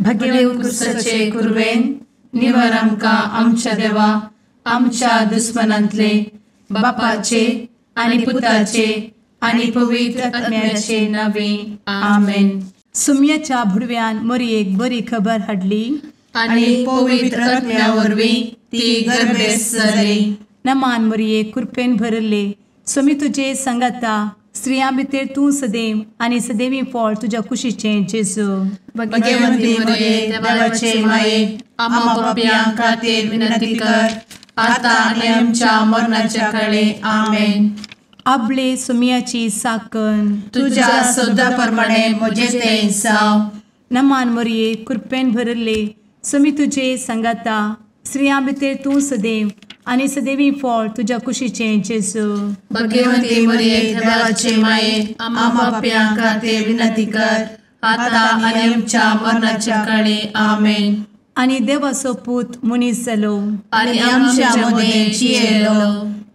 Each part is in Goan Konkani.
भगेव कुरवेन निवर आमकां आमच्या देवा आमच्या दुस्मनांतले बापाचे आनी पुताचे आनी पवित्र आत्म्याचे नावे आमेन. सुम्याच्या भुडव्यान मोरयेक बरी खबर हाडली आनी पवित्र आत्म्या वरवीं ती गर्भेस्त जाली. नमान मोरये, कृपेन भरले, स्वामी तुजे संगाता, स्त्रियां भितर तूं सदैव आनी सदैवी फळ तुज्या कुशीचें जेजू. भगवंती मोरये, देवाचे माये, आम्हा पापयां खातीर विनंती कर आता आनी आमच्या मरणाच्या काळे. आमेन. आपले सुम्याची साकन तुज्या सदा प्रमाणे म्हजें तें जावं. नमान मोरये, कृपेन भरले, स्वामी तुजे संगाता, स्त्रियां भितर तूं सदैव आनी सदैवी फळ तुज्या कुशीचें जेजू. भगवंती मोरये, देवाचे माये, आम्हा पापयां खातीर विनंती कर आता आनी आमच्या मरणाच्या काळे. आमेन. आनी देवाचो पूत मनीस जालो आनी आमच्या मदें जियेलो.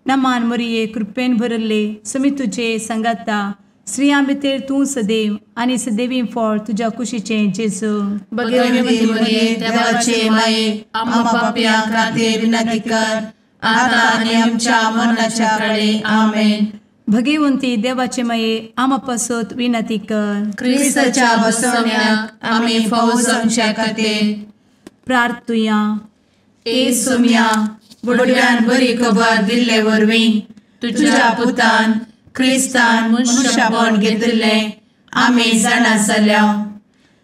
नमान मोरये, कृपेन भरले, स्वामी तुजे संगाता, स्त्रियां भितर तूं सदैव आनी सदैवी फळ तुज्या कुशीचें जेजू. भगवंती मोरये, देवाचे माये, आम्हा पापयां खातीर विनंती कर आता आनी आमच्या मरणाच्या काळे. आमेन. भगवंती देवाचे माये, आम्हा पासत विनंती कर. क्रिस्ताच्या बसवण्याक आमी फावो जावच्या खातीर प्रार्थुया. ए सुम्या, बुडव्यान बरी खबर दिल्ले वरवीं तुज्या पुतान क्रिस्तान मनशापण घेतिल्लें आमी जाणा जाल्या.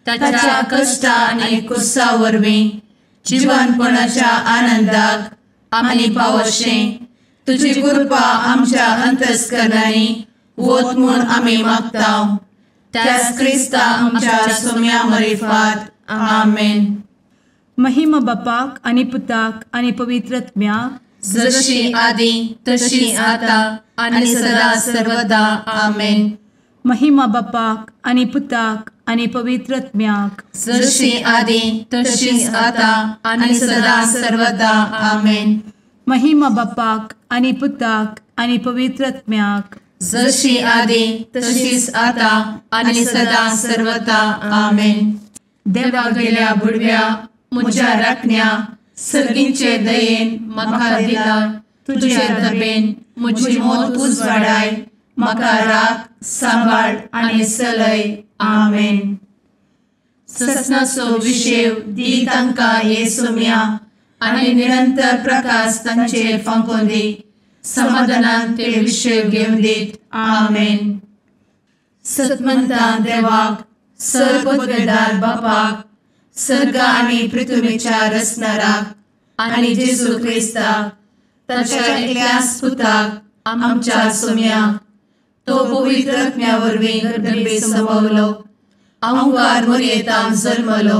ताच्या कश्टा आनी कुसा वरवीं जिवनपणाच्या आनंदाक आमी पावशें तुजी कृपा आमच्या अंतस्करणांनी वत म्हूण आमी मागता. त्याच क्रिस्ता आमच्या सुम्या मरिफात. आमेन. महिमा बापाक आनी पुताक आनी पवित्र आत्म्याक, जशी आदी तशी आता आनी सदा सर्वदा. आमेन. महिमा बापाक आनी पुताक आनी पवित्र आत्म्याक, जशी आदी तशी आता आनी सदा सर्वदा. आमेन. महिमा बापाक आनी पुताक आनी पवित्र आत्म्याक, जशी आदी तशीच आता आनी सदा सर्वदा. आमेन. देवा गेल्या बुडव्या म्हज्या राखण्या सर्गींचे दयेन म्हाका दिला तुजे दबेन म्हजी मोत उजवाडाय, म्हाका राख सांबाळ आनी चलय. आमेन. ससनाचो विशेव दी तांकां हे सोम्या आनी निरंतर प्रकाश तांचेर फांकोवन दी, समाधानान ते विशेव घेवन दीत. आमेन. सतमंता देवाक, सर्वपदवेदार बापाक, सर्ग आनी पृथ्वीच्या रचणाराक आनी जेजू क्रिस्ताक ताच्या एकल्याच पुताक आमच्या सोम्याक, तो पवित्र आत्म्या वरवीं गर्भे संभवलो, अहंकार मोरयेतान जल्मलो,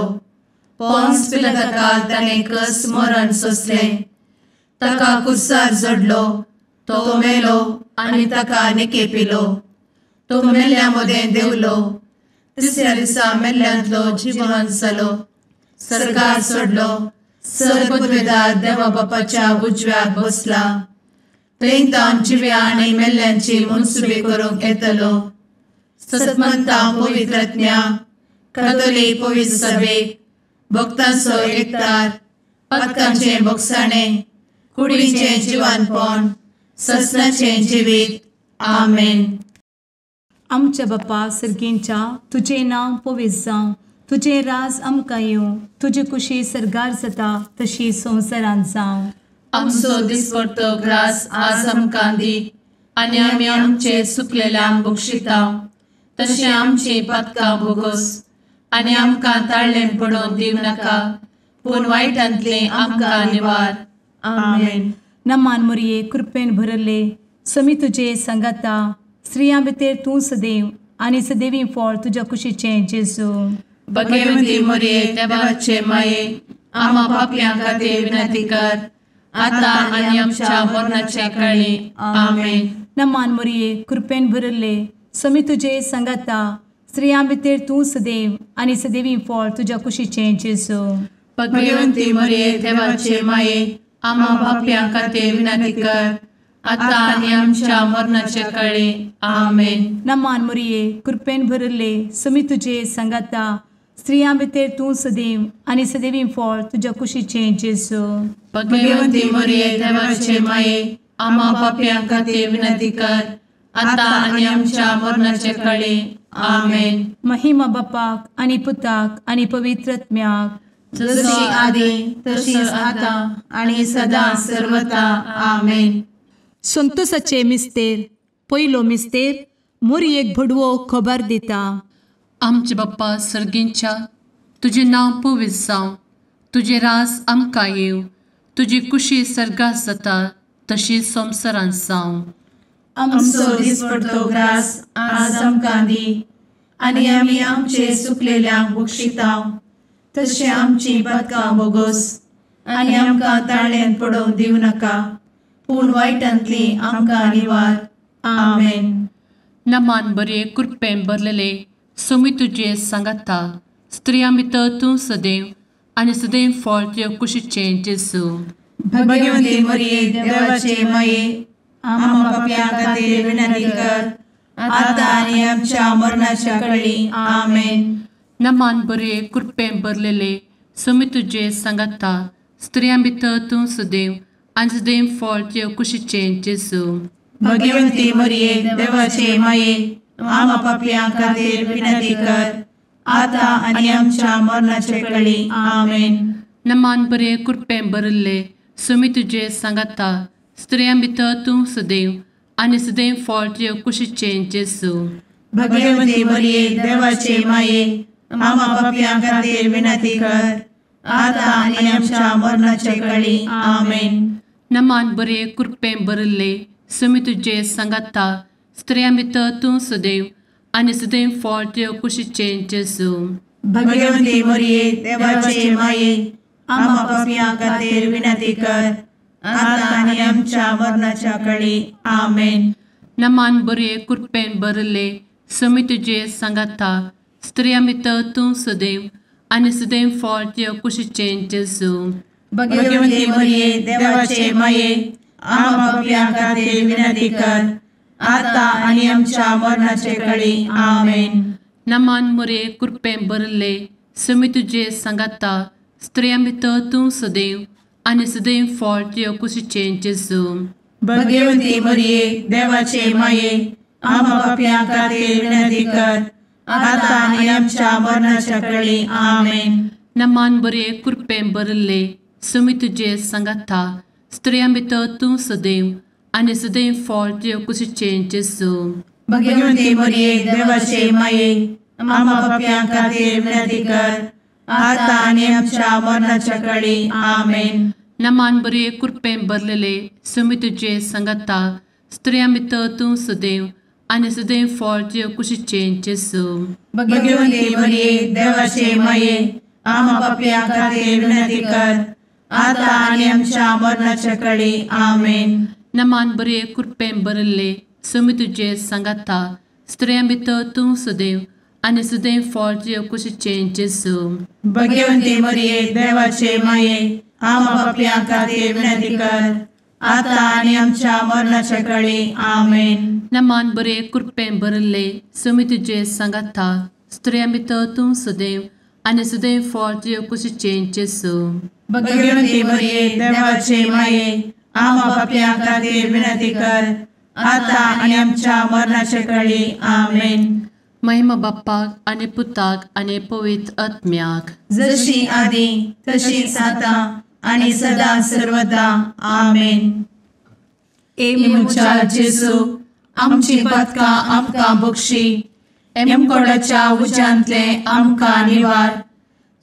पोन्स पिलाताकाल ताणें कस मरण सोंसलें, ताका कुर्सार जडलो, तो मेलो आनी ताका निकेपिलो, तो मेल्ल्या मदें देंवलो, तिसऱ्या दिसा मेल्ल्यांतलो जिवन जालो, सर्गार सोडलो, सर्वपदवेदार देवा बापाच्या उजव्याक बसला, थंय तावन जिव्या आनी मेल्ल्यांची मनसुबी करूंक येतलो. सतमंता पवित्र आत्म्या, कातोलीक पवित्र सभेक, भक्तांचो एकतार, पातकांचें भोगसाणें, कुडीचें जिवानपण, ससनाचें जिवीत. आमेन. आमच्या बापा सर्गींच्या, तुजें नांव पवित्र जावं, तुजें राज आमकां येवं, तुजी कुशी सर्गार जाता तशी संवसारांत जावं. आमचो दिसपडतो ग्रास आज आमकां दी आनी आमी आमचे सुकलेल्यांक बक्षिता तशें आमची पातकां भोगोस आनी आमकां ताळ्ळें पडोवन दिवं नाका, पूण वायटांतलें आमकां निवार. आमेन. नमान मोरये, कृपेन भरले, स्वामी तुजे संगाता, स्त्रियां भितर तूं सदैव आनी सदैवी फळ तुज्या कुशीचें जेजू. भगवंती मोरये, देवाचे माये, आम्हा पापयां खातीर विनंती कर आता आनी आमच्या मरणाच्या काळी. आमेन. नमान मोरये, कृपेन भरले, स्वामी तुजे संगाता, स्त्रियां भितर तूं सदैव आनी सदैवी फळ तुज्या कुशीचें जेजू. भगवंती मोरये, देवाचे माये, आम्हा पापयां खातीर विनंती कर आता आनी आमच्या मरणाच्या काळी. आमेन. नमान मोरये, कृपेन भरले, स्वामी तुजे संगाता, स्त्रियां भितर तूं सदैव आनी सदैवी फळ तुज्या कुशीचें जेजू. भगवंती मरिये देवाचे माये, आम्हा पापयां खातीर विनंती कर, आतां आनी आमच्या मरणाचे कळे. आमेन. महिमा बापाक आनी पुताक आनी पवित्र आत्म्याक, जशी आदी तशीच आतां आनी सदां सर्वता. आमेन. संतोषाचे मिस्तेर. पयलो मिस्तेर मोरयेक भडवो खबर दिता. आमचे बाप्पा सर्गींच्या, तुजें नांव पवित्र जावं, तुजें राज आमकां येवं, तुजी कुशी सर्गात जाता तशी संवसारांत जावं. आमचो दिसपडतो ग्रास आज आमकां दी, आनी आमी आमचे सुकलेल्यांक बक्षिता तशें आमची पातकां बोगोस, आनी आमकां ताळ्यांत पडोवंक दिवं नाका, पूण वायटांतली आमकां निवार. आमेन. नमान बरे कृपेन भरलेले सोमी तुजे सांगाता, स्त्रियां भितर तूं सदैव आनी सदैव फळ तुज्या कुशीचें जेजू. भगवंती मरिये देवाचे माये, आम्हा पापयां खातीर विनंती कर, आतां आनी आमच्या मरणाच्या कळी. आमेन. नमान बरे कृपेन भरलेले सोमी तुजे सांगाता, स्त्रियां भितर तूं सदैव आनी सदैव फळ तुज्या कुशीचें जेजू. भगवंती मरिये देवाचे माये, आम्हा पापयां खातीर विनंती कर, आतां आनी आमच्या मरणाचे कळी. आमेन. नमान बरे कृपेन भरिल्ले सोमी तुजे सांगाता, स्त्रियां भितर तूं सदैव आनी सदैव फळ तुज्या कुशीचें जेजू. भगवंती मरिये देवाचे माये, आम्हा पापयां खातीर विनंती कर, आतां आनी आमच्या मरणाचे कळी. आमेन. नमान बरे कृपेन भरिल्ले सोमी तुजे सांगाता, स्त्रियां भितर तूं सदैव आनी सदैव फळ तुज्या कुशीचें जेजू. भगवंती मरिये देवाचे माये, आम्हा पापयां खातीर विनंती कर, आतां आनी आमच्या मरणाच्या कळी. आमेन. नमान बरे कृपेन भरिल्ले सोमी तुजे सांगाता, स्त्रियां भितर तूं सदैव आनी सदैव फळ तुज्या कुशीचें जेजू. भगवंती मरिये देवाचे माये, आम्हा पापयां खातीर विनंती कर, आतां आनी आमच्या मरणाचे कळी. आमेन. नमान मरिये कृपेन भरिल्ले सोमी तुजे सांगाता, स्त्रियां भितर तूं सदैव आनी सदैव फळ तुज्या कुशीचें जेजू. भगवंती मरिये देवाचे माये, आम्हा पापयां खातीर विनंती कर, आतां आनी आमच्या मरणाच्या कळी. आमेन. नमान बरे कृपेन भरिल्ले सोमी तुजे सांगाता, स्त्रियां भितर तूं सदैव आनी सदैव फळ तुज्या कुशीचें जेजू. भगवंती मरिये देवाचे माये, आम्हा पापयां खातीर विनंती कर, आतां आनी आमच्या मरणाच्या कळी. आमेन. नमान बरे कृपेन भरलेले सोमी तुजे सांगाता, स्त्रियां भितर तूं सदैव आनी सदैव फळ तुज्या कुशीचें जेजू. भगवंती मरिये देवाचे माये, आम्हा पापयां खातीर विनंती कर, आतां आनी आमच्या मरणाच्या कळी. आमेन. नमान बरे कृपेन भरिल्ले सोमी तुजे सांगाता, स्त्रियां भितर तूं सदैव आनी सदैव फळ तुज्या कुशीचें जेजू. भगवंती मरिये देवाचे माये, आम्हा पापयां खातीर विनंती कर, आतां आनी आमच्या मरणाच्या कळी. आमेन. नमान बरे कृपेन भरिल्ले सोमी तुजे सांगाता, स्त्रियां भितर तूं सदैव आनी सदैव फळ तुज्या कुशीचें जेजू. भगवंती मरिये देवाचे माये, आम्हा पापयां खातीर विनंती कर, आतां आनी आमच्या मरणाचे कळी. आमेन. महिमा बाप्पाक आनी पुताक आनी पवित्र आत्म्याक, जशी आदी तशीच आतां आनी सदां सर्वदा. आमेन. ए म्हज्या जेजू, आमची पातकां आमकां बक्षी, एमकोडाच्या उज्यांतले आमकां निवार,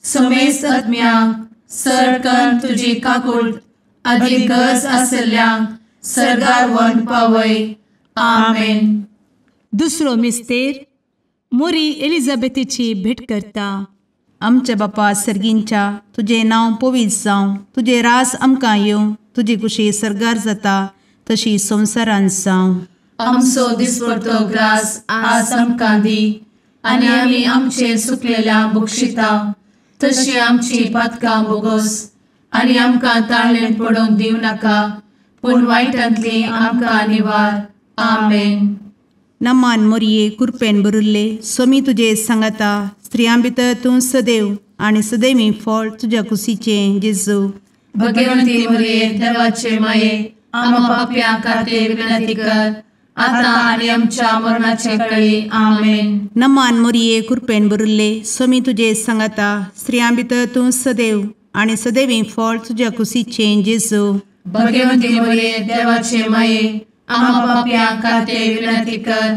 समेस्त आत्म्यांक सरकन तुजी काकूट आदी गरज आशिल्ल्यांक सर्गार व्हरून पावय. आमेन. दुसरो मिस्तेर मोरी एलिझाबेथीची भेट करता. आमच्या बापा सर्गींच्या, तुजें नांव पवित्र जावं, तुजें रास आमकां येवं, तुजी कुशी सर्गार जाता तशी संवसारांत जावं. आमचो दिसपडतो ग्रास आज आमकां दी, आनी आमी आमचे सुकलेल्या बक्षिता तशी आमची पातकां बोगोस, आनी आमकां ताळ्ळेंत पडोवंक दिवं नाका, पूण वायटांतली आमकां निवार. आमेन. नमान मोरये कृपेन भरिल्ले, स्वामी तुजे सांगाता, स्त्रियां भितर तूं सदैव आनी सदैवी फळ तुज्या कुशीचें जेजू। भगवंती मरिये देवाचे माये, आम्हा पाप्यां खातीर विनंती कर, आतां आनी आमच्या मरणाचे वेळी। आमेन। नमान मरिये, कृपेन भरिल्ले, स्वामी तुजे सांगाता, स्त्रियां भितर तूं सदैव आनी सदैवी फळ तुज्या कुशीचें जेजू। भगवंती मरिये देवाचे माये, आम्हा पाप्यां खातीर विनंती कर,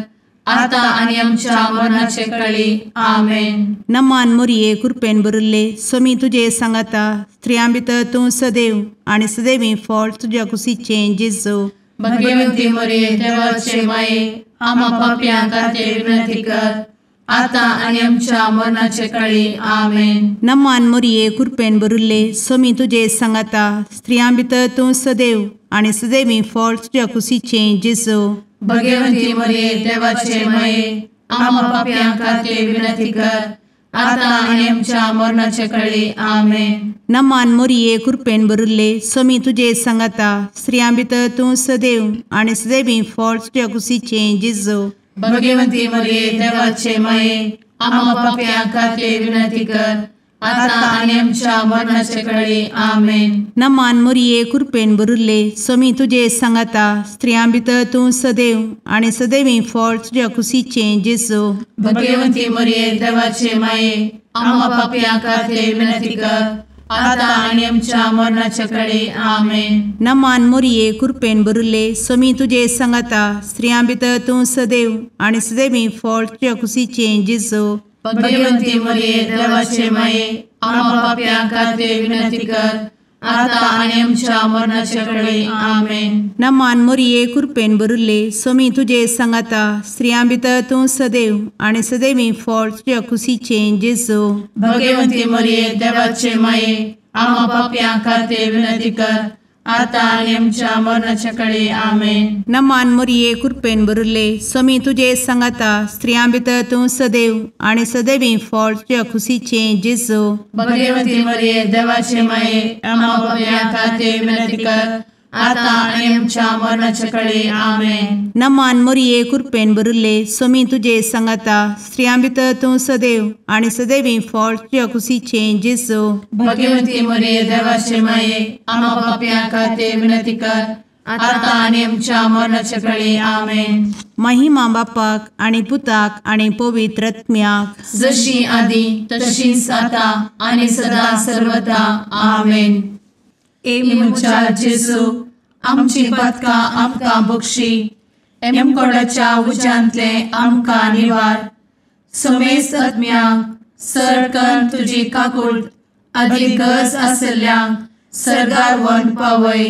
आतां आनी आमच्या मरणाचे वेळी। आमेन। नमान मरिये, कृपेन भरिल्ले, स्वामी तुजे सांगाता, स्त्रियां भितर तूं सदैव आनी सदैवी फळ तुज्या कुशीचें जेजू। भगवंती मरिये देवाचे माये, आम्हा पाप्यां खातीर विनंती कर, आतां आनी आमच्या मरणाचे वेळी। आमेन। नमान मरिये, कृपेन भरिल्ले, स्वामी तुजे सांगाता, स्त्रियां भितर तूं सदैव आनी सदैवी फळ तुज्या कुशीचें जेजू। भगवंती मरिये देवाचे माये, आम्हा पाप्यां खातीर विनंती कर, आतां आनी आमच्या मरणाचे वेळी। आमेन। नमान मरिये, कृपेन भरिल्ले, स्वामी तुजे सांगाता, स्त्रियां भितर तूं सदैव आनी सदैवी फळ तुज्या कुशीचें जेजू। भगवंती मरिये देवाचे माये, आम्हा पाप्यां खातीर विनंती कर, आतां आनी आमच्या मरणाचे वेळी। आमेन। नमान मरिये, कृपेन भरिल्ले, स्वामी तुजे सांगाता, स्त्रियां भितर तूं सदैव आनी सदैवी फळ तुज्या कुशीचें जेजू। भगवंती मरिये देवाचे माये, आम्हा पाप्यां खातीर विनंती कर, आतां आनी आमच्या मरणाचे वेळी। आमेन। नमान मरिये, कृपेन भरिल्ले, स्वामी तुजे सांगाता, स्त्रियां भितर तूं सदैव आनी सदैवी फळ तुज्या कुशीचें जेजू। भगवंती मरिये देवाचे माये, आम्हा पाप्यां खातीर विनंती कर, आतां आनी आमच्या मरणाचे वेळी। आमेन। नमान मरिये, कृपेन भरिल्ले, स्वामी तुजे सांगाता, स्त्रियां भितर तूं सदैव आनी सदैवी फळ तुज्या कुशीचें जेजू। भगवंती मरिये देवाचे माये, आम्हा पाप्यां खातीर विनंती कर, आतां आनी आमच्या मरणाचे वेळी। आमेन। नमान मरिये, कृपेन भरिल्ले, स्वामी तुजे सांगाता, स्त्रियां भितर तूं सदैव आनी सदैवी फळ तुज्या कुशीचें जेजू। भगवंती मरिये देवाचे माये, आम्हा पाप्यां खातीर विनंती कर, आतां आनी आमच्या मरणाचे वेळी। आमेन। नमान मरिये, कृपेन भरिल्ले, स्वामी तुजे सांगाता, स्त्रियां भितर तूं सदैव आनी सदैवी फळ तुज्या कुशीचें जेजू। भगवंती मरिये देवाचे माये, आम्हा पाप्यां खातीर विनंती कर, आतां आनी आमच्या मरणाचे वेळी। आमेन। महिमा बापाक आनी पुताक आनी पवित्र आत्म्याक, जशी आदी तशीच आतां आनी सदा सर्वदा। आमेन। ए म्हज्या जेजू, आमची पातकां आमकां बक्षी, एमकोडाच्या उज्यांतले आमकां निवार, समेस्त आत्म्यांक सरकन तुजी काकूट आदी गरज आसल्ल्यांक सर्गार व्हरून पावय।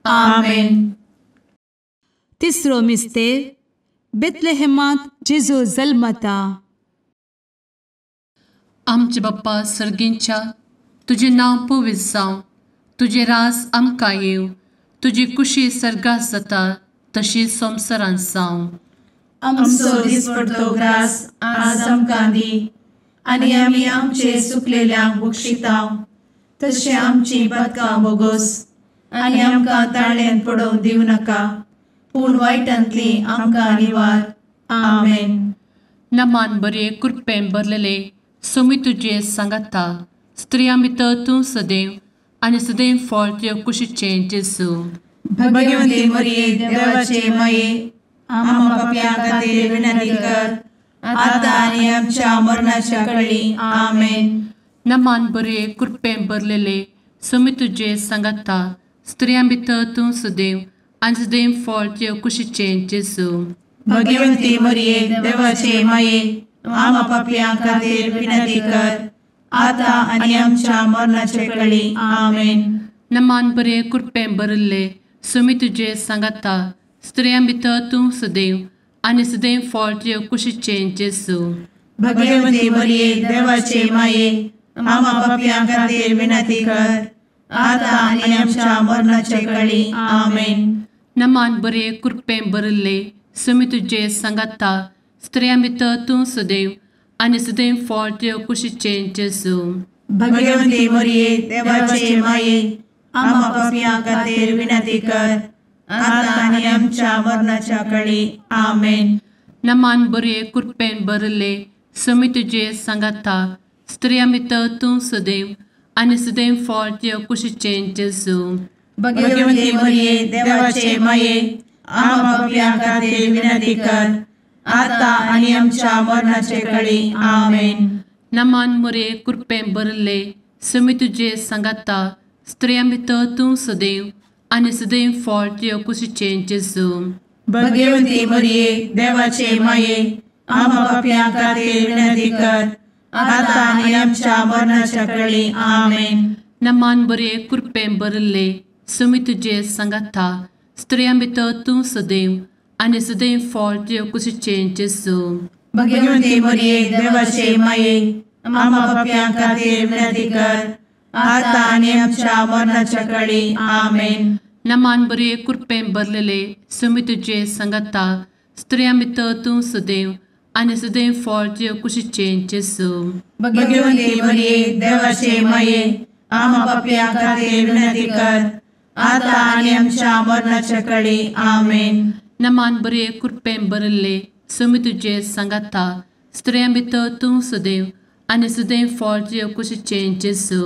आमेन। तिसरो मिस्तेर, बेथलेहेमांत जेजू जल्मता। आमचे बाप्पा सर्गींच्या, तुजें नांव पवित्र जावं, तुजें राज आमकां येवं, तुजी कुशी सर्गात जाता तशी संवसारांत जावं। आमचो दिसपडतो ग्रास आज आमकां दी, आनी आमी आमचे सुकलेल्यांक बक्षितांव, तशें आमची पातकां बोगोस, आनी आमकां ताळ्यान पडोवंक दिवं नाका, पूण वायटांतली आमकां निवार। आमेन। नमान बरे कृपेन भरलेले, स्वामी तुजे सांगाता, स्त्रियां भितर तूं सदैव आनी सदैव फळ तुज्या कुशीचें जेजू। भगवंती मरिये देवाचे माये, आम्हा पाप्यां खातीर विनंती कर, आतां आनी आमच्या मरणाच्या वेळी। आमेन। नमान बरे कृपेन भरलेले, स्वामी तुजे सांगाता, स्त्रियां भितर तूं सदैव आनी सदैव फळ तुज्या कुशीचें जेजू। भगवंती मरिये देवाचे माये, आम्हा पाप्यां खातीर विनंती कर, आतां आनी आमच्या मरणाचे वेळी। आमेन। नमान बरे कृपेन भरिल्ले, स्वामी तुजे सांगाता, स्त्रियां भितर तूं सदैव आनी सदैव फळ तुज्या कुशीचें जेजू। भगवंती मरिये देवाचे माये, आम्हा पाप्यां खातीर विनंती कर, आतां आनी आमच्या मरणाचे वेळी। आमेन। नमान बरे कृपेन भरिल्ले, स्वामी तुजे सांगाता, स्त्रियां भितर तूं सदैव आनी सदैव फळ तुज्या कुशीचें जेजू। भगवंती मरिये देवाचे माये, आम्हा पाप्यां खातीर विनंती कर, आतां आनी आमच्या मरणाच्या वेळी। आमेन। नमान बरे कृपेन भरिल्ले, समी तुजे सांगाता स्त्रियां भितर तूं सदैव आनी सदैव फळ तुज्या कुशीचें जेजू. भगवती मरिये देवाचे माये आम्हा पाप्यां खातीर विनंती कर आता आनी आमच्या मरणाचे कळी. आमेन. नमान मोरये कृपेन भरिल्ले समी तुजे सांगाता स्त्रियां भितर तूं सदैव आनी सदैव फळ तुज्या कुशीचें जेजू. भगवती मरिये देवाचे माये आम्हा पाप्यां खातीर विनंती कर आता आनी आमच्या मरणाच्या कळी. आमेन. नमान बरे कृपेन भरिल्ले समी तुजे सांगाता स्त्रियां भितर तूं सदैव आनी सदैव फळ तुज्या कुशीचें जेजू. भगवती मरिये देवाचे माये आम्हा पाप्यां खातीर विनंती कर आता आनी आमच्या मरणाच्या कळी. आमेन. नमान बरे कृपेन भरलेले समी तुजे सांगाता स्त्रियां भितर तूं सदैव आनी सदैव फळ तुज्या कुशीचें जेजू. भगवती मरिये देवाचे माये आम्हा पाप्यां खातीर विनंती कर आता आनी आमच्या मरणाच्या कळी. आमेन. नमान बरे कृपेन भरिल्ले समी तुजे सांगाता स्त्रियां भितर तूं सदैव आनी सदैव फळ तुज्या कुशीचें जेजू.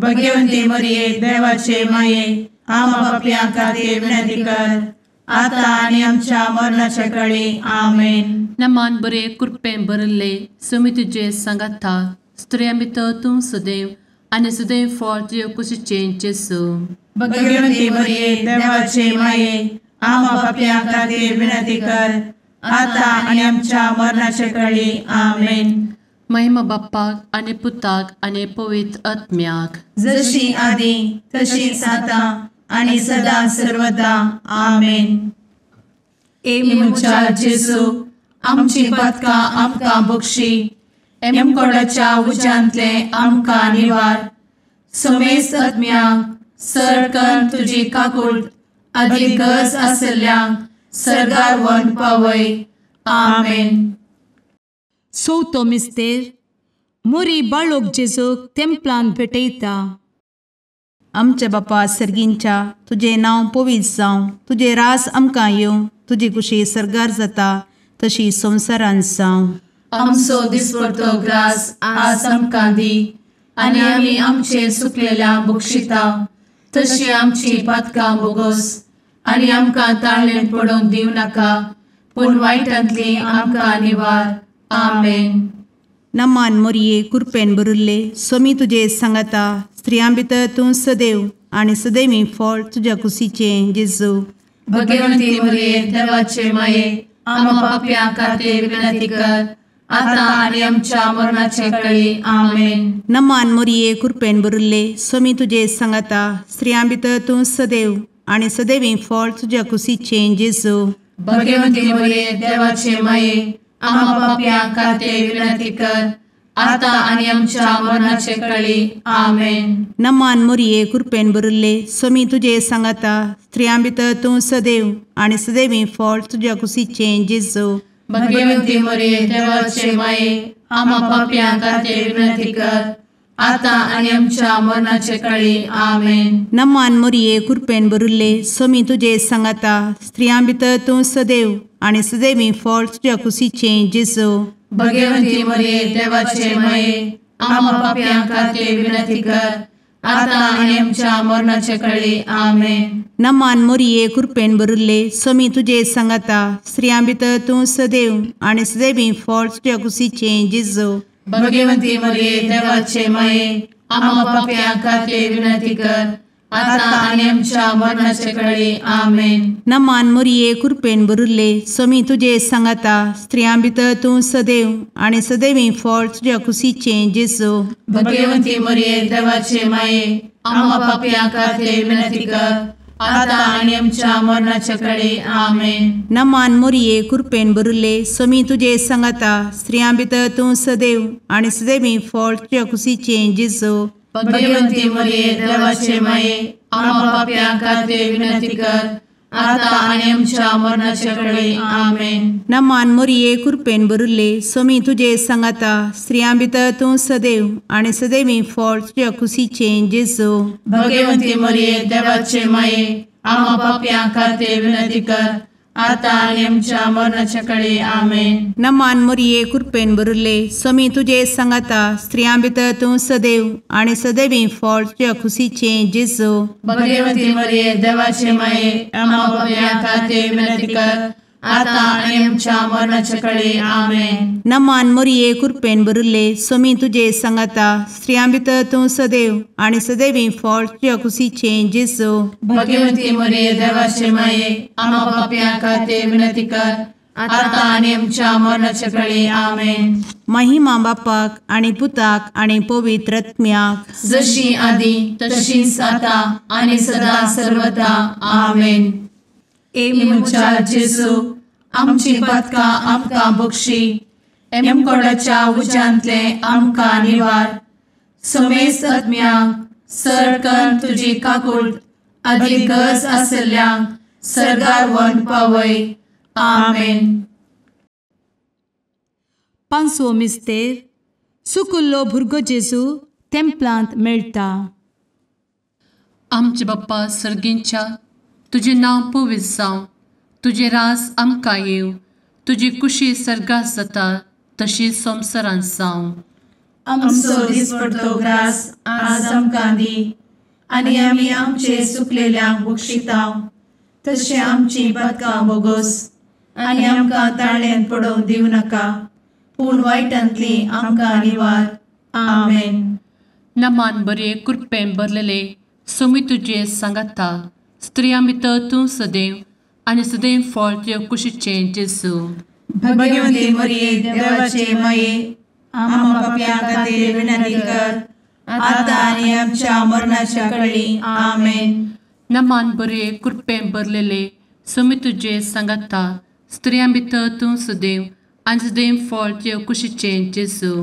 भगवती मरिये देवाचे माये आम्हा पाप्यां खातीर विनंती कर आता आनी आमच्या मरणाच्या कळी. आमेन. नमान बरे कृपेन भरिल्ले समी तुजे सांगाता स्त्रियां भितर तूं सदैव आनी सदैव फळ तुज्या कुशीचें जेजू. भगवती मरिये देवाचे माये आम्हा पाप्यां खातीर विनंती कर आता आनी आमच्या मरणाच्या कळी. आमेन. महिमा बाप्पाक आनी पुताक आनी पवित्र आत्म्याक, जशी आदी तशीच आता आनी सदा सर्वदा. आमेन. ए म्हज्या जेजू आमची पातकां आमकां बक्षी, एमकोडाच्या उज्यांतले आमकां निवार, समेस्त आत्म्यांक सरकन तुजी काकूट आदी गरज आसल्ल्यांक सर्गार व्हरून पावय. आमेन. चवथो मिस्तेर मोरी बाळोक जेजूक तेंपलान भेटयता. आमच्या बापा सर्गींच्या तुजें नांव पवित्र जावं, तुजें रास आमकां येवं, तुजी कुशी सर्गार जाता तशी संवसारांत जावं. आमचो दिसपडतो ग्रास आज आमकां दी आनी आमी आमचे सुकलेल्या बक्षिता तशी आमची पातकां बोगोस आनी आमकां ताळेन पडोवंक दिवं नाका, पूण वायटांतली आमकां निवार. आमेन. नमान मोरये कृपेन भरिल्ले स्वामी तुजे सांगाता स्त्रियां भितर तूं सदैव आनी सदैवी फळ तुज्या कुशीचें जेजू. भगवती मोरये देवाचे माये आम्हा पाप्यां खातीर विनंती कर आता आनी आमच्या मरणाचे कळी. आमेन. नमान मोरये कृपेन भरिल्ले स्वामी तुजे सांगाता स्त्रियां भितर तूं सदैव आनी सदैवी फळ तुज्या कुशीचें जेजू. भगवती मोरये देवाचे माये आम्हा पाप्यां खातीर विनंती कर आता आनी आमच्या मरणाचे कळी. आमेन. नमान मोरये कृपेन भरिल्ले स्वामी तुजे सांगाता स्त्रियां भितर तूं सदैव आनी सदैवी फळ तुज्या कुशीचें जेजू. भगवती मोरये देवाचे माये आम्हा पाप्यां खातीर विनंती कर आता आनी आमच्या मरणाचे कळी. आमेन. नमान मोरये कृपेन भरिल्ले स्वामी तुजे सांगाता स्त्रियां भितर तूं सदैव आनी सदैवी फळ तुज्या कुशीचें जेजू. भगवती मोरये देवाचे माये आम्हा पाप्यां खातीर विनंती कर आता आनी आमच्या मरणाचे कळी. आमेन. नमान मोरये कृपेन भरिल्ले स्वामी तुजे सांगाता स्त्रियां भितर तूं सदैव आनी सदैवी फळ तुज्या कुशीचें जेजू. भगवती मोरये देवाचे माये आम्हा पाप्यां खातीर विनंती कर आता आनी आमच्या मरणाचे कळी. आमेन. नमान मोरये कृपेन भरिल्ले स्वामी तुजे सांगाता स्त्रियां भितर तूं सदैव आनी सदैवी फळ तुज्या कुशीचें जेजू. भगवती मोरये देवाचे माये आम्हा पाप्यां खातीर विनंती कर आता आनी आमच्या मरणाचे कळी. आमेन. नमान मोरये कृपेन भरिल्ले स्वामी तुजे सांगाता स्त्रियां भितर तूं सदैव आनी सदैवी फळ तुज्या कुशीचें जेजू. भगवती मोरये देवाचे माये आम्हा पाप्यां खातीर विनंती कर आता आनी आमच्या मरणाचे कळी. आमेन. नमान मोरये कृपेन भरिल्ले स्वामी तुजे सांगाता स्त्रियां भितर तूं सदैव आनी सदैवी फळ तुज्या कुशीचें जेजू. भगवती मोरये देवाचे माये आम्हा पाप्यां खातीर विनंती कर आतां आनी आमच्या मरणाच्या कळे आमेन. नमान मोरये कृपेन भरिल्ले स्वामी तुजे सांगाता स्त्रियां भितर तूं सदैव आनी सदैवी फळ तुज्या खुशीचें जेजू. भगवती मरिये देवाचे माये आम्हा पाप्यां खातीर विनंती कर आतां आनी आमच्या मरणाच्या कळे आमेन. नमान मोरये कृपेन भरिल्ले स्वामी तुजे सांगाता स्त्रियां भितर तूं सदैव आनी सदैवी फळ तुज्या खुशीचें जेजू. भगवती मरिये देवाचे माये आम्हा पाप्यां खातीर विनंती कर आतां आनी आमच्या मरणाच्या कळे आमेन. महिमा बापाक आनी पुताक आनी पवित्र आत्म्याक जशी आदी तशीच आतां आनी सदा सर्वदा आमेन. ए म्हज्या जेजू आमची पातकां आमकां बक्षी एमकोडाच्या उज्यांतले आमकां निवार समेस्त आत्म्यांक सरकन तुजी काकूट आदी गरज आशिल्ल्यांक सर्गार व्हरून पावय आमेन. पांचवो मिस्तेर सुकुल्लो भुरगो जेजू तेम्पलांत मेळटा. आमचे बाप्पा सर्गींच्या तुजें नांव पवित्र जावं, तुजें राज आमकां येवं, तुजी कुशी सर्गात जाता तशी संवसारांत जावं. आमचो दिसपडतो ग्रास आज आमकां दी आनी आमी आमचे सुकलेल्यांक बक्षिता तशें आमची पातकां बोगोस आनी आमकां ताळ्यांत पडोवंक दिवं नाका पूण वायटांतली आमकां निवार आमेन. नमान बरे कृपेन भरलेले स्वामी तुजे सांगाता स्त्रियां भितर तूं सदैव आनी सदैव फळ तुज्या कुशीचें जेजू. भगवती मरिये देवाचे माये आम्हा पाप्यां खातीर विनंती कर आतां आनी आमच्या मरणाच्या कळी आमेन. नमान बरे कृपेन भरलेले स्वामी तुजे सांगाता स्त्रियां भितर तूं सदैव आनी सदैव फळ तुज्या कुशीचें जेजू.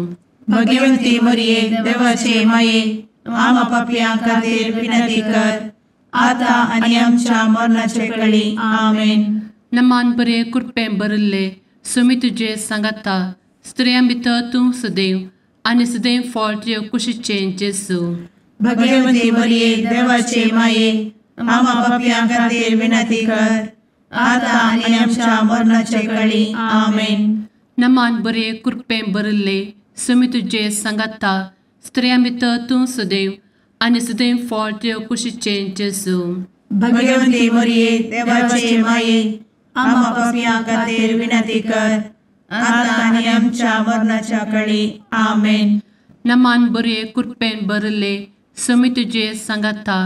भगवती मरिये देवाचे माये आम्हा पाप्यां खातीर विनंती कर आतां आनी आमच्या मरणाच्या कळी आमेन. नमान बरे कृपेन भरिल्ले स्वामी तुजे सांगाता स्त्रियां भितर तूं सदैव आनी सदैव फळ तुज्या कुशीचें जेजू. भगवती मरिये देवाचे माये आम्हा पाप्यां खातीर विनंती कर आतां आनी आमच्या मरणाच्या कळी आमेन. नमान बरे कृपेन भरिल्ले स्वामी तुजे सांगाता स्त्रियां भितर तूं सदैव आनी सदैव फळ तुज्या कुशीचें जेजू. भगवती मरिये देवाचे माये आम्हा पाप्यां खातीर विनंती कर आतां आनी आमच्या मरणाच्या कळी आमेन. नमान बरे कृपेन भरिल्ले स्वामी तुजे सांगाता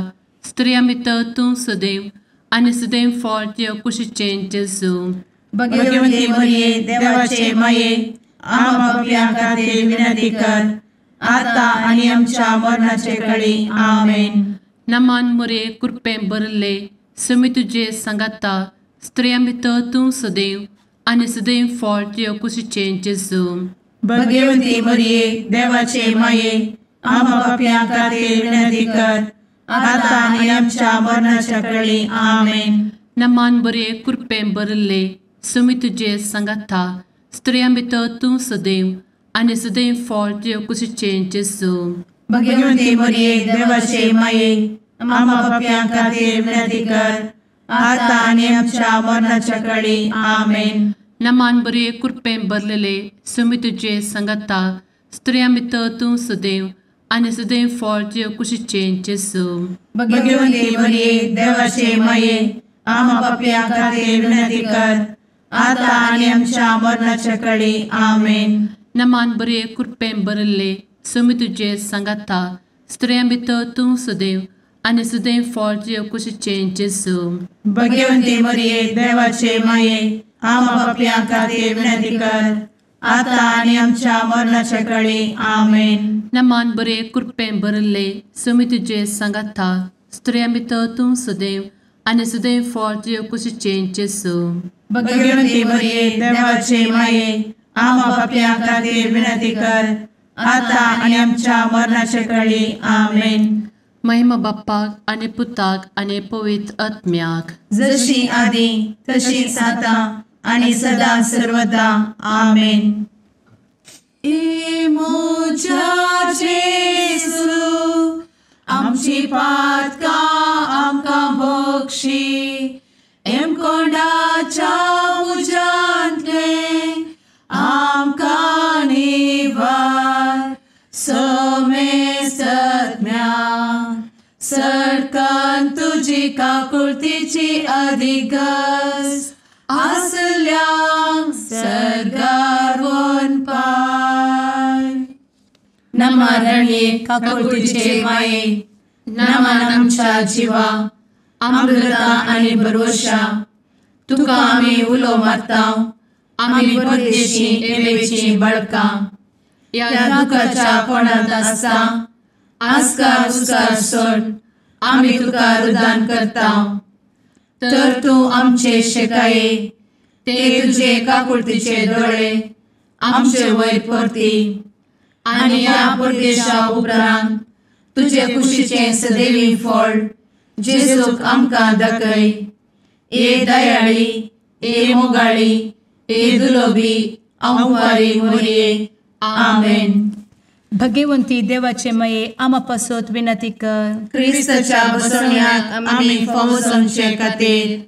स्त्रियां भितर तूं सदैव आनी सदैव फळ तुज्या कुशीचें जेजू. भगवती मरिये देवाचे माये आम्हा पाप्यां खातीर विनंती कर आतां आनी आमच्या मरणाचे कळी आमेन. नमान मरिये कृपेन भरिल्ले स्वामी तुजे सांगाता स्त्रियां भितर तूं सदैव आनी सदैव फळ तुज्या कुशीचें जेजू. भगवती मरिये देवाचे माये आम्हा पाप्यां खातीर विनंती कर आतां आनी आमच्या मरणाच्या कळी आमेन. नमान बरे कृपेन भरिल्ले स्वामी तुजे सांगाता स्त्रियां भितर तूं सदैव आनी सदैव फळ तुज्या कुशीचें जेजू. भगवती मरिये देवाचे माये आम्हा पाप्यां खातीर विनंती कर आतां आनी आमच्या मरणाच्या कळी आमेन. नमान बरे कृपेन भरलेले स्वामी तुजे सांगाता स्त्रियां भितर तूं सदैव आनी सदैव फळ तुज्या कुशीचें जेजू. भगवती मरिये देवाचे माये आम्हा पाप्यां खातीर विनंती कर आतां आनी आमच्या मरणाच्या कळी आमेन. नमान बरे कृपेन भरिल्ले स्वामी तुजे सांगाता स्त्रियां भितर तूं सदैव आनी सदैव फळ तुज्या कुशीचें जेजू. भगवती मरिये देवाचे माये आम्हा पाप्यां खातीर विनंती कर आतां आनी आमच्या मरणाच्या कळी आमेन. नमान बरे कृपेन भरिल्ले स्वामी तुजे सांगाता स्त्रियां भितर तूं सदैव आनी सदैव फळ तुज्या कुशीचें जेजू. भगवती मरिये देवाचे माये आम्हा पाप्यां खातीर विनंती कर आतां आनी आमच्या मरणाच्या कळी आमेन. महिमा बाप्पाक आनी पुताक आनी पवित्र आत्म्याक जशी आदी तशीच आतां आनी सदा सर्वदा आमेन. ए म्हज्या जेजू आमची पातकां आमकां बक्षी एमकोंडाच्या तुजी काकुळतीची अधिक गरज आसल्यांक सर्गार वनपाय. नमा रणये काकुळतीचे माये, नमन आमच्या जिवा, अमृता आनी भरवशा, तुका आमी उलो मारता, आमी परदेशी एवेची बळकां, ह्या दुखाच्या कोणांत आसता आस्कार उस्कार सोड आमी तुका रुदान करता. तर तूं आमचे शेकाये ते तुजे काकुळतीचे दोळे आमचे वयर परती आनी ह्या परदेशा उपरांत तुजे कुशीचें सदैवी फळ जेजूक आमकां दाखय. ए दयाळी, ए मोगाळी, ए दुलोबी अंवारी मोरये. आमेन. भगवंती देवाचे मये आमा पासत विनंती कर. क्रिस्ताच्या बसवण्याक आमी फावो जावचे खातीर.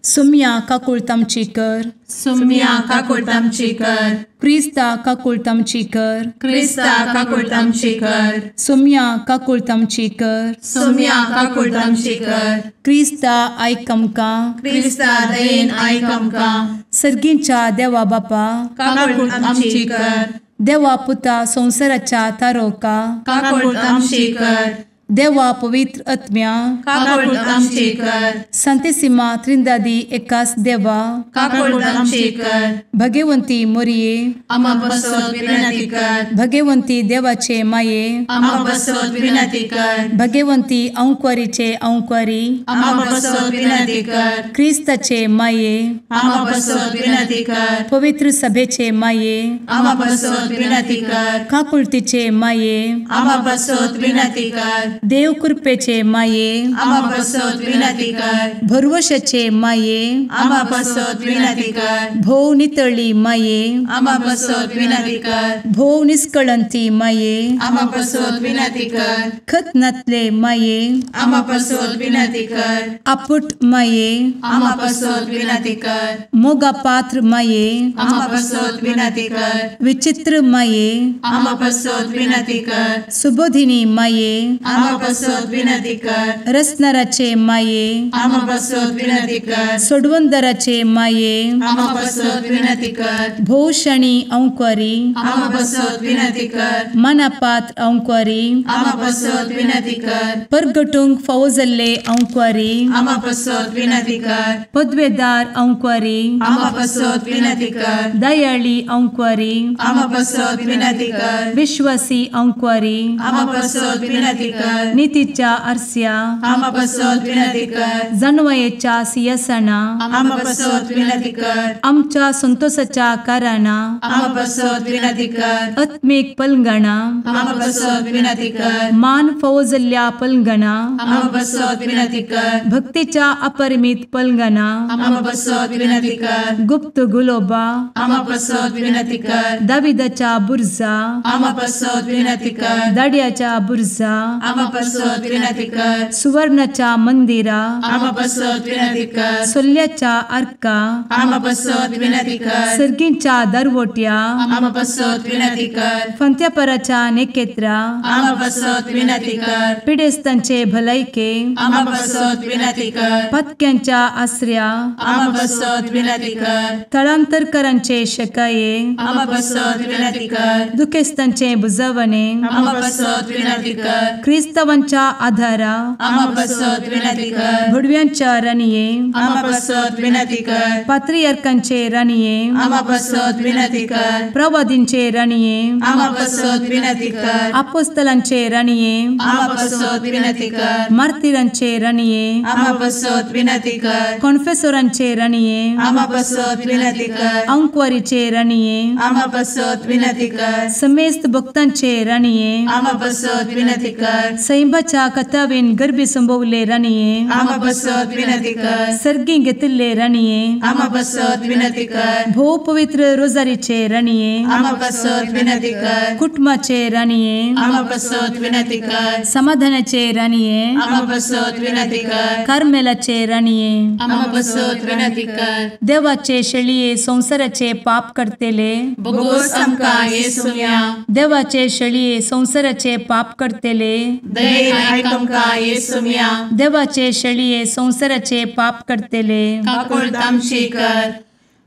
सुम्या काकुळत आमची कर. सुम्या काकुळत आमची कर. क्रिस्ता काकुळत आमची कर. क्रिस्ता काकुळत आमची कर. सुम्या काकुळत आमची कर. सुम्या काकुळत आमची कर. क्रिस्ता आयक आमकां. क्रिस्ता दयेन आयक आमकां. सर्गींच्या देवा बापा काकुळत आमची कर. देवा पुता संवसाराच्या तारोका काकुळत आमची कर. देवा पवित्र आत्म्या काकुळत आमची कर. संतेसिमा त्रिंदादी एकास देवा काकुळत आमची कर. भगवंती मोरये आमा पासत विनंती कर. भगवंती देवाचे माये आमा पासत विनंती कर. भगवंती अंकुरीचे अंकुरी आमा पासत विनंती कर. क्रिस्ताचे माये आमा पासत विनंती कर. पवित्र सभेचे माये आमा पासत विनंती कर. काकुळतीचे माये आमा पासत विनंती कर. देव कृपेचे माये आमा पासत विनंती कर. भरवशाचे माये आमा पासत विनंती कर. भोव नितळी माये आमा पासत विनंती कर. भोव निष्कळंती माये आमा पासत विनंती कर. खत नातले माये आमा पासत विनंती कर. आपुट माये आमा पासत विनंती कर. मोगा पात्र माये आमा पासत विनंती कर. विचित्र माये आमा पासत विनंती कर. सुबोधिनी माये आमा पासत विनंती कर. रसनाराचे माये आमा पासत विनंती कर. सोडवंदराचे माये आमा पासत विनंती कर. भोवशणी अंकुरी आमा पासत विनंती कर. मनापात्र अंकुरी आमा पासत विनंती कर. परगटूंक फावो जाल्ले अंकुरी आमा पासत विनंती कर. पदवेदार अंकुरी आमा पासत विनंती कर. दयाळी अंकुरी आमा पासत विनंती कर. विश्वासी अंकुरी आमा पासत विनंती कर. नितीच्या आरस्या आमा पासत विनंती कर. जानवयेच्या सिंहासना आमा पासत विनंती कर. आमच्या संतोषाच्या कारणा आमा पासत विनंती कर. आत्मीक पलंगणा आमा पासत विनंती कर. मान फावो जाल्ल्या पलंगणा आमा पासत विनंती कर. भक्तीच्या अपरिमित पलंगणा आमा पासत विनंती कर. गुप्त गुलोबा आमा पासत विनंती कर. दाविदाच्या बुर्जा आमा पासत विनंती कर. दाड्याच्या बुर्जा आमा पासत विनंती कर. सुवर्णाच्या मंदिरा आमा पासत विनंती कर. सोल्ल्याच्या आर्का आमा पासत विनंती कर. सर्गींच्या दरवट्या आमा पासत विनंती कर. फंत्यापराच्या नेकेत्रा आमा पासत विनंती कर. पिडेस्तांचे भलायके आमा पासत विनंती कर. पत्क्यांच्या आसऱ्या आमा पासत विनंती कर. थळांतरकरांचे शकाये आमा पासत विनंती कर. दुखेस्तांचे बुजवणे आमा पासत विनंती कर. क्रिस्तावांच्या आधारा आमा पासत विनंती कर. भुडव्यांच्या राणये आमा पासत विनंती कर. पात्रियार्कांचे राणये आमा पासत विनंती कर. प्रवादींचे राणये आमा पासत विनंती कर. आपोस्तलांचे राणये आमा पासत विनंती कर. मार्तिरांचे राणये आमा पासत विनंती कर. कॉन्फेसोरांचे राणये आमा पासत विनंती कर. अंकुवारीचे राणये आमा पासत विनंती कर. समेस्त भक्तांचे राणये आमा पासत विनंती कर. सैंबाच्या कथावेन गर्भी संभवले राणये आमा पासत विनंती कर. सर्गी घेतिल्ले राणये आमा पासत विनंती कर. भोव पवित्र रोजारीचे राणये आमा पासत विनंती कर. कुटुंबाचे राणये आमा पासत विनंती कर. समाधानाचे राणये आमा पासत विनंती कर. कार्मेलाचे राणये आमा पासत विनंती कर. देवाचे शेळये संवसाराचे पाप करतेले बोगोस आमकां येसुम्या देवाचे शेळये संवसाराचे पाप करतेले दयेन आयक आमकां येसुम्या. देवाचे शेळये संवसाराचे पाप करतले काकुळट आमची कर.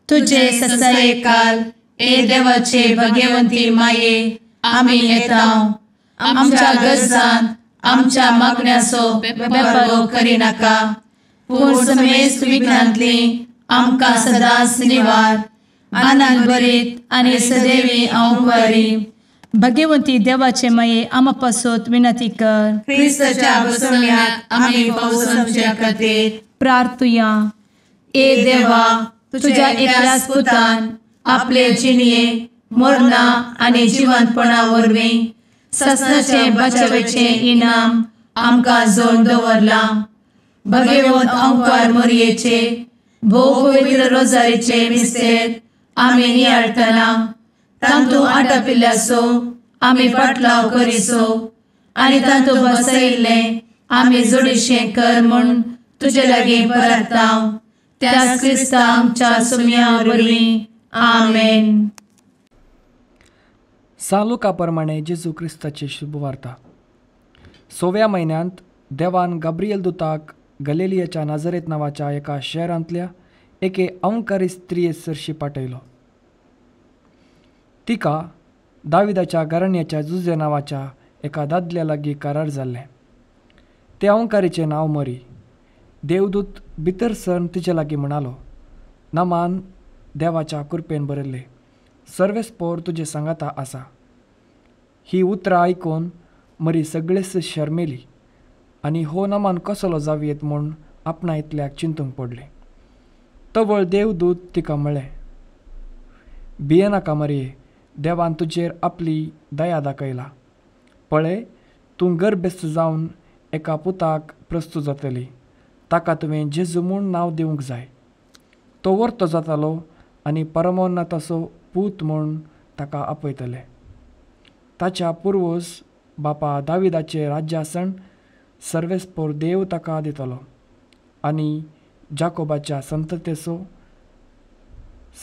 तुजे ससायेकाल ए देवाचे भगवंती माये आमी येता आमच्या गरजान आमच्या मागण्याचो बेपर्वो करिनाका पूण समेस्त विघ्नांतली आमकां सदांच निवार. आनंद भरीत आनी सदैवी अंवकारी. भगवंती देवाचे माये आमा पासत विनंती कर. क्रिस्ताच्या बसवण्याक आमी पावसाच्या खातीर प्रार्थुया. ए देवा तुझ्या एकल्याच पुतान आपले जिणये मरणा आनी जिवंतपणा वरवीं ससनाचे बचावेचे इनाम आमकां जोड दवरलां. भगवंत अंकार मोरयेचे भोव पवित्र रोजारीचे मिस्तेर आमी नियाळटना तांतू आटापिल्ल्याचो आमी पाटलाव करिसो आनी तांतू बसयिल्लें आमी जोडीशें कर म्हूण तुजे लागीं परता त्याच क्रिस्ता आमच्या सुम्या वरवीं. आमेन. सालुका प्रमाणे जेजू क्रिस्ताची शुभवार्ता. 6व्या म्हयन्यांत देवान गाब्रियल दुताक गलेलियाच्या नाझरेत नांवाच्या एका शहरांतल्या एके अंवकारी स्त्रिये सरशी पाठयलो. तिका दाविदाच्या घराण्याच्या जुजे नांवाच्या एका दादल्या लागीं करार जाल्लें. ते अंवकारीचें नांव मरी. देवदूत भितर सरून तिचे लागीं म्हणालो, नमान देवाच्या कृपेन बरयल्लें सर्वेस्पोर तुजे सांगाता आसा. ही उतरां आयकून मरी सगळेच शर्मेली आनी हो नमान कसलो जावयेत म्हूण आपणा इतल्याक चिंतूंक पडलें. तवळ देवदूत तिका म्हळें, भियेनाका मरये, देवान तुजेर आपली दया दाखयला. पळय, तूं गर्भेस्त जावन एका पुताक प्रस्तूत जातली. ताका तुवें जेजू म्हूण नांव दिवंक जाय. तो वर्तो जातालो आनी परमोन्नताचो पूत म्हूण ताका आपयतले. ताच्या पुर्वज बापा दाविदाचें राज्यासन सर्वेस्पोर देव ताका दितलो आनी जाकोबाच्या संततेचो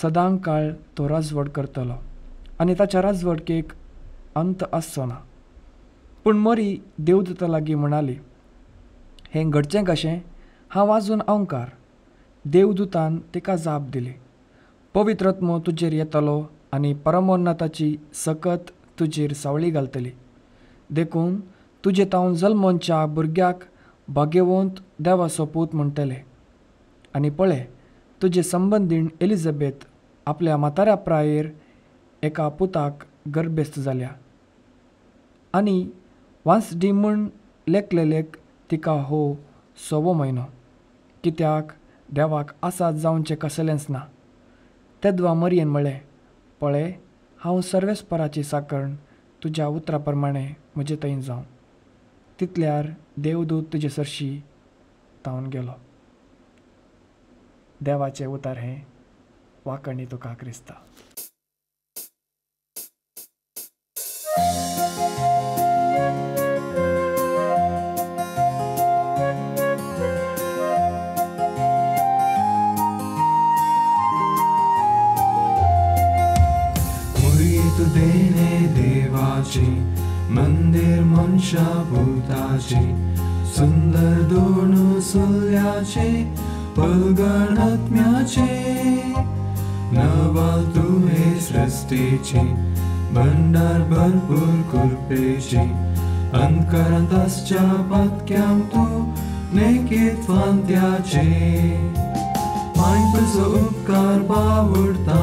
सदांकाळ तो राजवट करतलो आनी ताच्या राजवटकेक अंत आसचो ना. पूण मरी देवदूता लागीं म्हणाली, हें घडचें कशें? हांव आजून अंवकार. देवदूतान तिका जाप दिली, पवित्र आत्मो तुजेर येतलो आनी परमोन्नताची सकत तुजेर सावळी घालतली. देखून तुजे तावन जल्मोनच्या भुरग्याक भाग्यवंत देवाचो पूत म्हणटले. आनी पळय, तुजे संबंदीण एलिझाबेथ आपल्या म्हाताऱ्या प्रायेर एका पुताक गर्भेस्त जाल्या आनी वांसडी म्हूण लेखलेलेक तिका हो 6वो म्हयनो, कित्याक देवाक आसात जावचें कसलेंच ना. तेदवा मरयेन म्हळें, पळय, हांव सर्वेस्पराची साकरण तुज्या उतरा प्रमाणे म्हजे थंय जावं. तितल्यार देवदूत तुजे सरशी तावन गेलो. देवाचें उतर हें वाकणी तुका क्रिस्ता. देवाची मंदिर मनशा भूताची सुंदर दोन सुल्याचे पलगण आत्म्याचे नवाल तुहे सृष्टीची भंडार भरपूर कृपेची अंधकारांत आसच्या पातक्यांक तूं नेकीत फांत्याचे माय तुजो उपकार बावडता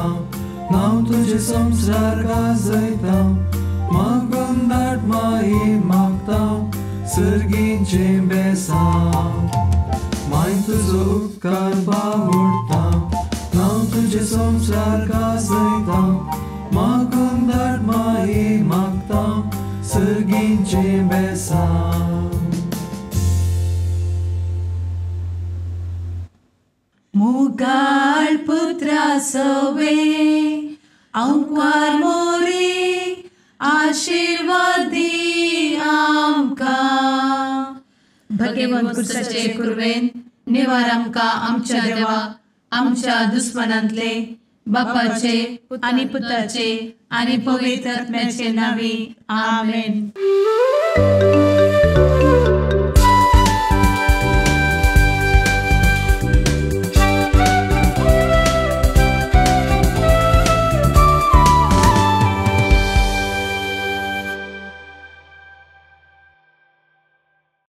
नांव तुजें संवसार गाजयता मागून दाट माई मागता सर्गीचें बेसांव माय तुजो उपकार बावडता नांव तुजें संवसार गाजयता मागून दाट माई मागता सर्गीचें बेसांव. मुगाळ पुत्रा सवे अंकार मोरी आशीर्वादी आमकां. भगवंत क्रिस्ताचे कुरवेन निवार आमकां आमच्या देवा आमच्या दुस्मनांतले बापाचे आनी पुताचे आनी पवित्र आत्म्याचे नांवी. आमेन.